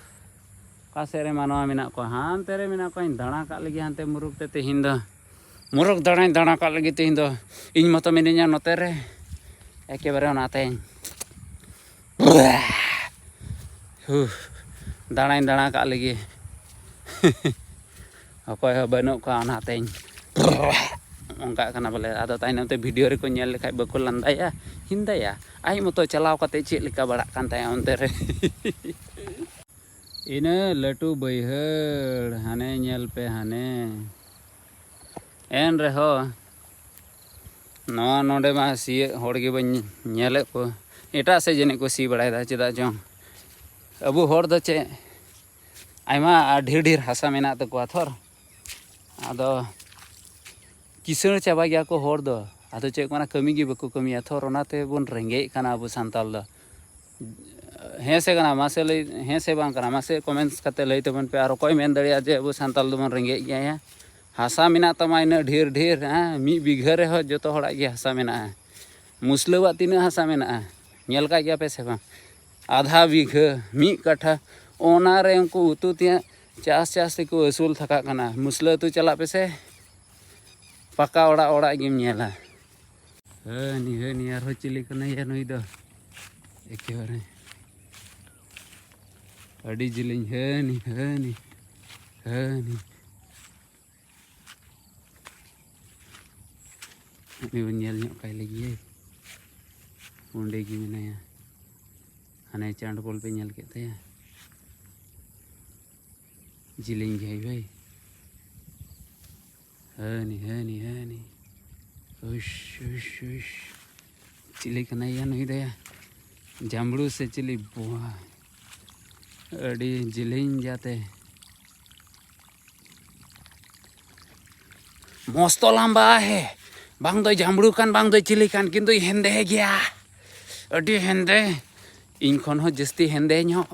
ᱚᱠᱟ ᱥᱮᱫ ᱨᱮ ᱢᱟᱱᱣᱟ ᱢᱮᱱᱟᱜ ᱠᱚᱣᱟ? ᱦᱟᱱᱛᱮ ᱨᱮ ᱢᱮᱱᱟᱜ ᱠᱚᱣᱟᱧ ᱫᱟᱬᱟ ᱠᱟᱜ ᱞᱟᱹᱜᱤᱫ ᱦᱟᱱᱛᱮ ᱢᱩᱨᱩᱠ ᱛᱮ ᱛᱮᱦᱮᱧ ᱫᱚ᱾ ᱢᱩᱨᱩᱠ ᱫᱟᱬᱟᱧ ᱫᱟᱬᱟ ᱠᱟᱜ ᱞᱟᱹᱜᱤᱫ ᱛᱮᱦᱮᱧ ᱫᱚ᱾ ᱤᱧ ᱢᱚᱛᱚ ᱢᱤᱱᱟᱹᱧᱟ ᱱᱚᱛᱮ ᱨᱮ᱾ ᱮᱠᱮᱵᱟᱨᱮ ᱚᱱᱟᱛᱮᱧ ᱦᱩ, ᱫᱟᱬᱟᱧ ᱫᱟᱬᱟ ᱠᱟᱜ ᱞᱟᱹᱜᱤᱫ᱾ ᱚᱠᱚᱭ ᱦᱚᱸ ᱵᱟᱹᱱᱩᱜ ᱠᱚᱣᱟ ᱚᱱᱟᱛᱮᱧ ᱚᱱᱠᱟᱜ ᱠᱟᱱᱟ ᱵᱚᱞᱮ᱾ ᱟᱫᱚ ᱛᱟᱭᱱᱚᱢ ᱛᱮ ᱵᱷᱤᱰᱤᱭᱳ ᱨᱮᱠᱚ ᱧᱮᱞ ᱞᱮᱠᱷᱟᱡ ᱵᱟᱠᱚ ᱞᱟᱸᱫᱟᱭᱟ, ᱦᱤᱱᱫᱟᱭᱟ᱾ ᱟᱡ ᱢᱚᱛᱚ ᱪᱟᱞᱟᱣ ᱠᱟᱛᱮ ᱪᱮᱫ ᱞᱮᱠᱟ ᱵᱟᱲᱟᱜ ᱠᱟᱱ ᱛᱟᱭᱟ ᱚᱱᱛᱮ ᱨᱮ᱾ ᱤᱱᱟᱹ ᱞᱟᱹᱴᱩ ᱵᱟᱹᱭᱦᱟᱹᱲ ᱦᱟᱱᱮ ᱧᱮᱞ ᱯᱮ ᱦᱟᱱᱮ᱾ ᱮᱱ ᱨᱮᱦᱚᱸ ᱱᱚᱣᱟ ᱱᱚᱰᱮ ᱢᱟ ᱥᱤᱭᱳᱜ ᱦᱚᱲ ᱜᱮ ᱵᱟᱹᱧ ᱧᱮᱞᱮᱫ ᱠᱚ᱾ ᱮᱴᱟᱜ ᱥᱮᱫ ᱡᱟᱹᱱᱤᱡ ᱠᱚ ᱥᱤ ᱵᱟᱲᱟᱭᱮᱫᱟ, ᱪᱮᱫᱟᱜ ᱪᱚᱝ᱾ ᱟᱵᱚ ᱦᱚᱲ ᱫᱚ ᱪᱮᱫ ᱟᱭᱢᱟ ᱰᱷᱮᱨ ᱰᱷᱮᱨ ᱦᱟᱥᱟ ᱢᱮᱱᱟᱜ ᱛᱟᱠᱚᱣᱟ ᱛᱷᱚᱨ᱾ ᱟᱫᱚ ᱠᱤᱥᱟᱹᱬ ᱪᱟᱵᱟ ᱜᱮᱭᱟ ᱠᱚ ᱦᱚᱲ ᱫᱚ᱾ ᱟᱫᱚ ᱪᱮᱫ ᱠᱚ ᱢᱮᱱᱟ, ᱠᱟᱹᱢᱤ ᱜᱮ ᱵᱟᱠᱚ ᱠᱟᱹᱢᱤᱭᱟ ᱛᱷᱚᱨ, ᱚᱱᱟᱛᱮ ᱵᱚᱱ ᱨᱮᱸᱜᱮᱡ ᱠᱟᱱᱟ ᱟᱵᱚ ᱥᱟᱱᱛᱟᱲ ᱫᱚ᱾ ᱦᱮᱸ ᱥᱮ ᱠᱟᱱᱟ? ᱢᱟᱥᱮ ᱞᱟᱹᱭ, ᱦᱮᱸ ᱥᱮ ᱵᱟᱝ ᱠᱟᱱᱟ? ᱢᱟᱥᱮ ᱠᱚᱢᱮᱱᱴᱥ ᱠᱟᱛᱮ ᱞᱟᱹᱭ ᱛᱟᱵᱚᱱ ᱯᱮ᱾ ᱟᱨ ᱚᱠᱚᱭ ᱢᱮᱱ ᱫᱟᱲᱮᱭᱟᱜᱼᱟ ᱡᱮ ᱟᱵᱚ ᱥᱟᱱᱛᱟᱲ ᱫᱚᱵᱚᱱ ᱨᱮᱸᱜᱮᱡ ᱜᱮᱭᱟ? ᱦᱟᱥᱟ ᱢᱮᱱᱟᱜ ᱛᱟᱢᱟ ᱤᱱᱟᱹᱜ ᱰᱷᱮᱨ ᱰᱷᱮᱨ, ᱦᱮᱸ, ᱢᱤᱫ ᱵᱤᱜᱷᱟᱹ ᱨᱮᱦᱚᱸ ᱡᱚᱛᱚ ᱦᱚᱲᱟᱜ ᱜᱮ ᱦᱟᱥᱟ ᱢᱮᱱᱟᱜᱼᱟ᱾ ᱢᱩᱥᱞᱟᱹᱣᱟᱜ ᱛᱤᱱᱟᱹᱜ ᱦᱟᱥᱟ ᱢᱮᱱᱟᱜᱼᱟ? ᱧᱮᱞ ᱠᱟᱜ ᱜᱮᱭᱟ ᱯᱮ ᱥᱮ ᱵᱟᱝ? ᱟᱫᱷᱟ ᱵᱤᱜᱷᱟᱹ, ᱢᱤᱫ ᱠᱟᱴᱷᱟ, ᱚᱱᱟ ᱨᱮ ᱩᱱᱠᱩ ᱩᱛᱩ ᱛᱮᱭᱟᱜ ᱪᱟᱥ ᱪᱟᱥ ᱛᱮᱠᱚ ᱟᱹᱥᱩᱞ ᱛᱷᱟᱠᱟᱜ ᱠᱟᱱᱟ᱾ ᱢᱩᱥᱞᱟᱹ ᱟᱹᱛᱩ ᱪᱟᱞᱟᱜ ᱯᱮᱥᱮ, ᱯᱟᱠᱟ ᱚᱲᱟᱜ, ᱚᱲᱟᱜ ᱜᱮᱢ ᱧᱮᱞᱟ᱾ ᱦᱟᱹᱱᱤ, ᱦᱟᱹᱱᱤ ᱟᱨᱦᱚᱸ ᱪᱤᱞᱤ ᱠᱟᱱᱟᱭ ᱭᱟ ᱱᱩᱭ ᱫᱚ? ᱮᱠᱮᱵᱟᱨᱮ ᱟᱹᱰᱤ ᱡᱤᱞᱤᱧ, ᱦᱟᱹᱱᱤ, ᱦᱟᱹᱱᱤ, ᱦᱟᱹᱱᱤ᱾ ᱩᱱᱤ ᱵᱚᱱ ᱧᱮᱞ ᱧᱚᱜ ᱠᱟᱭ ᱞᱮᱜᱮ᱾ ᱚᱸᱰᱮ ᱜᱮ ᱢᱮᱱᱟᱭᱟ᱾ ᱦᱟᱱᱮ ᱪᱟᱸᱰ ᱵᱚᱞ ᱯᱮ ᱧᱮᱞ ᱠᱮᱫ ᱛᱟᱭᱟ? ᱡᱤᱞᱤᱧ ᱜᱮᱭᱟᱭ ᱵᱷᱟᱹᱭ᱾ ᱦᱟᱹᱱᱤ, ᱦᱟᱹᱱᱤ, ᱦᱟᱹᱱᱤ᱾ ᱩᱥ, ᱩᱥ, ᱩᱥ᱾ ᱪᱤᱞᱤ ᱠᱟᱱᱟᱭ ᱭᱟ ᱱᱩᱭ ᱫᱚᱭᱟ? ᱡᱟᱢᱵᱽᱲᱩ ᱥᱮ ᱪᱤᱞᱤ? ᱵᱚᱦᱟ᱾ ᱟᱹᱰᱤ ᱡᱤᱞᱤᱧ ᱜᱮᱭᱟ ᱛᱮ᱾ ᱢᱚᱥᱛᱚ ᱞᱟᱢᱵᱟ ᱦᱮ᱾ ᱵᱟᱝ ᱫᱚᱭ ᱡᱟᱢᱵᱽᱲᱩ ᱠᱟᱱ, ᱵᱟᱝ ᱫᱚᱭ ᱪᱤᱞᱤ ᱠᱟᱱ, ᱠᱤᱱᱛᱩᱭ ᱦᱮᱸᱫᱮ ᱜᱮᱭᱟ᱾ ᱟᱹᱰᱤ ᱦᱮᱸᱫᱮ᱾ ᱤᱧ ᱠᱷᱚᱱ ᱦᱚᱸ ᱡᱟᱹᱥᱛᱤ ᱦᱮᱸᱫᱮ ᱧᱚᱜ᱾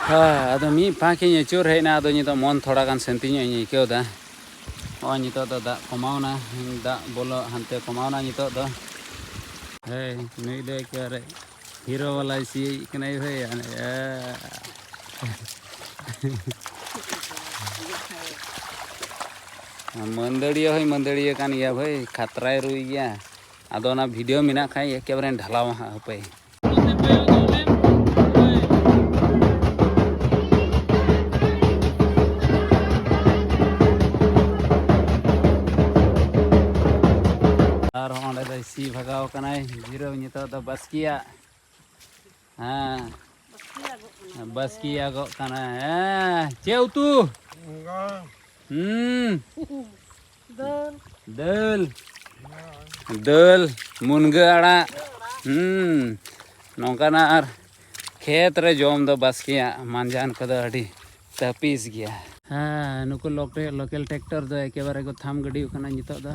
ᱦᱮᱸ, ᱟᱫᱚ ᱢᱤᱫ ᱯᱟᱸᱠ ᱤᱧ ᱟᱹᱪᱩᱨ ᱦᱮᱡ ᱮᱱᱟ, ᱟᱫᱚ ᱱᱤᱛᱚᱜ ᱢᱚᱱ ᱛᱷᱚᱲᱟ ᱜᱟᱱ ᱥᱟᱹᱱᱛᱤ ᱧᱚᱜ ᱤᱧ ᱟᱹᱭᱠᱟᱹᱣ ᱮᱫᱟ᱾ ᱱᱚᱜᱼᱚᱭ ᱱᱤᱛᱚᱜ ᱫᱚ ᱫᱟᱜ ᱠᱚᱢᱟᱣᱱᱟ, ᱫᱟᱜ ᱵᱚᱞᱚ ᱦᱟᱱᱛᱮ ᱠᱚᱢᱟᱣᱱᱟ ᱱᱤᱛᱚᱜ ᱫᱚ᱾ ᱦᱮᱸ, ᱱᱩᱭ ᱫᱚ ᱮᱠᱮᱵᱟᱨᱮ ᱦᱤᱨᱳ ᱵᱟᱞᱟᱭ ᱥᱤᱭᱮᱫ ᱠᱟᱱᱟᱭ ᱵᱷᱟᱹᱭ᱾ ᱦᱟᱱᱮ, ᱮ, ᱢᱟᱹᱫᱟᱹᱲᱤᱭᱟᱹ ᱦᱚᱸᱭ ᱢᱟᱹᱫᱟᱹᱲᱤᱭᱟᱹ ᱠᱟᱱ ᱜᱮᱭᱟ ᱵᱷᱟᱹᱭ, ᱠᱷᱟᱛᱨᱟᱭ ᱨᱩᱭ ᱜᱮᱭᱟ᱾ ᱟᱫᱚ ᱚᱱᱟ ᱵᱷᱤᱰᱤᱭᱳ ᱢᱮᱱᱟᱜ ᱠᱷᱟᱡ ᱮᱠᱮᱵᱟᱨᱮ ᱰᱷᱟᱞᱟᱣᱟ ᱦᱟᱸᱜ ᱦᱟᱯᱮ᱾ ᱟᱨ ᱚᱸᱰᱮ ᱫᱚᱭ ᱥᱤ ᱵᱷᱟᱜᱟᱣ ᱠᱟᱱᱟᱭ, ᱡᱤᱨᱟᱹᱣ ᱱᱤᱛᱚᱜ ᱫᱚ ᱵᱟᱥᱠᱮᱭᱟᱜ᱾ ᱦᱮᱸ, ᱵᱟᱥᱠᱮᱭᱟᱜᱚᱜ ᱠᱟᱱᱟ᱾ ᱦᱮᱸ, ᱪᱮᱫ ᱩᱛᱩ? ᱦᱩᱸ, ᱫᱟᱹᱞ᱾ ᱫᱟᱹᱞ, ᱫᱟᱹᱞ, ᱢᱩᱱᱜᱟᱹ ᱟᱲᱟᱜ᱾ ᱦᱩᱸ, ᱱᱚᱝᱠᱟᱱᱟᱜ ᱟᱨ ᱠᱷᱮᱛ ᱨᱮ ᱡᱚᱢ ᱫᱚ ᱵᱟᱥᱠᱮᱭᱟᱜ ᱢᱟᱸᱡᱟᱱ ᱠᱚᱫᱚ ᱟᱹᱰᱤ ᱛᱟᱹᱯᱤᱥ ᱜᱮᱭᱟ᱾ ᱦᱮᱸ, ᱱᱩᱠᱩ ᱞᱚᱠᱮ-, ᱞᱳᱠᱮᱞ ᱴᱨᱟᱠᱴᱚᱨ ᱫᱚ ᱮᱠᱮᱵᱟᱨᱮ ᱠᱚ ᱛᱷᱟᱢ ᱜᱟᱹᱰᱤ ᱠᱟᱱᱟ ᱱᱤᱛᱚᱜ ᱫᱚ᱾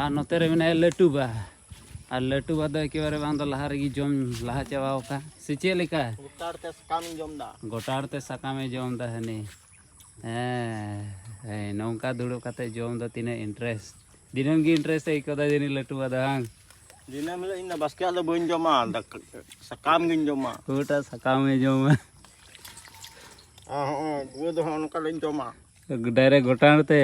ᱟᱨ ᱱᱚᱛᱮ ᱨᱮ ᱢᱮᱱᱟᱭᱟ ᱞᱟᱹᱴᱩ ᱵᱟ᱾ ᱟᱨ ᱞᱟᱹᱴᱩ ᱵᱟ ᱫᱚ ᱮᱠᱮᱵᱟᱨᱮ ᱵᱟᱝ ᱫᱚ ᱞᱟᱦᱟ ᱨᱮᱜᱮ ᱡᱚᱢ ᱞᱟᱦᱟ ᱪᱟᱵᱟᱣ ᱟᱠᱟᱫ᱾ ᱥᱮ ᱪᱮᱫ ᱞᱮᱠᱟ? ᱜᱚᱴᱟᱲ ᱛᱮ ᱥᱟᱠᱟᱢ ᱤᱧ ᱡᱚᱢ ᱮᱫᱟ᱾ ᱜᱚᱴᱟᱲ ᱛᱮ ᱥᱟᱠᱟᱢᱮ ᱡᱚᱢ ᱮᱫᱟ ᱦᱟᱹᱱᱤ᱾ ᱦᱮᱸ, ᱦᱮᱸ, ᱱᱚᱝᱠᱟ ᱫᱩᱲᱩᱵ ᱠᱟᱛᱮ ᱡᱚᱢ ᱫᱚ ᱛᱤᱱᱟᱹᱜ ᱤᱱᱴᱟᱨᱮᱥᱴ᱾ ᱫᱤᱱᱟᱹᱢ ᱜᱮ ᱤᱱᱴᱟᱨᱮᱥᱴ ᱮ ᱟᱹᱭᱠᱟᱹᱣ ᱮᱫᱟ ᱡᱟᱹᱱᱤᱡ ᱞᱟᱹᱴᱩ ᱵᱟ ᱫᱚ, ᱦᱟᱝ? ᱫᱤᱱᱟᱹᱢ ᱦᱤᱞᱳᱜ ᱤᱧ ᱫᱚ ᱵᱟᱥᱠᱮᱭᱟᱜ ᱫᱚ ᱵᱟᱹᱧ ᱡᱚᱢᱟ, ᱫᱟᱠᱟ, ᱥᱟᱠᱟᱢ ᱜᱤᱧ ᱡᱚᱢᱟ᱾ ᱚᱠᱟᱴᱟᱜ ᱥᱟᱠᱟᱢᱮ ᱡᱚᱢᱟ? ᱟᱨ ᱦᱚᱸᱜᱼᱚᱭ ᱜᱩᱲᱟᱹ ᱫᱚ ᱦᱚᱸᱜᱼᱚ ᱱᱚᱝᱠᱟ ᱞᱤᱧ ᱡᱚᱢᱟ᱾ ᱰᱟᱭᱨᱮᱠᱴ ᱜᱚᱴᱟᱲ ᱛᱮ?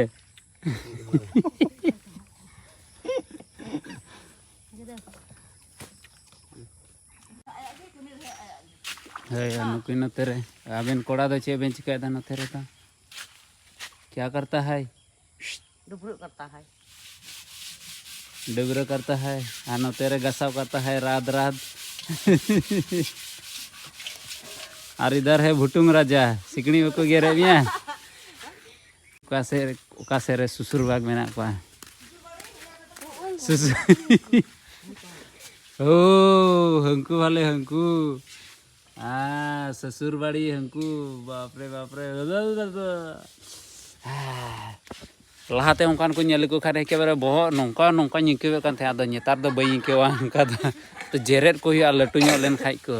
ᱦᱳᱭ, ᱟᱨ ᱱᱩᱠᱤᱱ ᱱᱚᱛᱮ ᱨᱮ, ᱟᱵᱮᱱ ᱠᱚᱲᱟ ᱫᱚ ᱪᱮᱫ ᱵᱮᱱ ᱪᱤᱠᱟᱹᱭᱮᱫᱟ ᱱᱚᱛᱮ ᱨᱮᱫᱚ? ᱠᱭᱟ ᱠᱟᱨᱛᱟ ᱦᱟᱭ? ᱰᱩᱵᱽᱨᱟᱹᱜ ᱠᱟᱨᱛᱟ ᱦᱟᱭ᱾ ᱰᱟᱹᱵᱽᱨᱟᱹ ᱠᱟᱨᱛᱟ ᱦᱟᱭ, ᱟᱨ ᱱᱚᱛᱮ ᱨᱮ ᱜᱟᱥᱟᱣ ᱠᱟᱨᱛᱟ ᱦᱟᱭ ᱨᱟᱫᱽ ᱨᱟᱫᱽ᱾ ᱟᱨ ᱤᱫᱷᱟᱨ ᱦᱮ ᱵᱷᱩᱴᱩᱝ ᱨᱟᱡᱟ, ᱥᱤᱠᱲᱤ ᱵᱟᱠᱚ ᱜᱮᱨᱮᱫ ᱢᱮᱭᱟ? ᱚᱠᱟ ᱥᱮᱫ, ᱚᱠᱟ ᱥᱮᱫ ᱨᱮ ᱥᱩᱥᱩᱨ ᱵᱟᱜᱽ ᱢᱮᱱᱟᱜ ᱠᱚᱣᱟ? ᱥᱩᱥᱩᱨ᱾ ᱳ, ᱦᱟᱹᱱᱠᱩ ᱵᱷᱟᱞᱮ ᱦᱟᱹᱱᱠᱩ᱾ ᱟᱨ ᱥᱩᱥᱩᱨ ᱵᱟᱲᱤ ᱦᱟᱹᱱᱠᱩ, ᱵᱟᱯᱨᱮ, ᱵᱟᱯᱨᱮ᱾ ᱞᱟᱦᱟᱛᱮ ᱚᱱᱠᱟᱱ ᱠᱚ ᱧᱮᱞ ᱞᱮᱠᱚ ᱠᱷᱟᱱ ᱮᱠᱮᱵᱟᱨᱮ ᱵᱚᱦᱚᱜ ᱱᱚᱝᱠᱟ, ᱱᱚᱝᱠᱟᱧ ᱟᱹᱭᱠᱟᱹᱣᱮᱫ ᱠᱟᱱ ᱛᱟᱦᱮᱸᱫ᱾ ᱟᱫᱚ ᱱᱮᱛᱟᱨ ᱫᱚ ᱵᱟᱹᱧ ᱟᱹᱭᱠᱟᱹᱣᱟ ᱚᱱᱠᱟ ᱫᱚ᱾ ᱛᱚ ᱡᱮᱨᱮᱫ ᱠᱚ ᱦᱩᱭᱩᱜᱼᱟ ᱞᱟᱹᱴᱩ ᱧᱚᱜ ᱞᱮᱱ ᱠᱷᱟᱡ ᱠᱚ᱾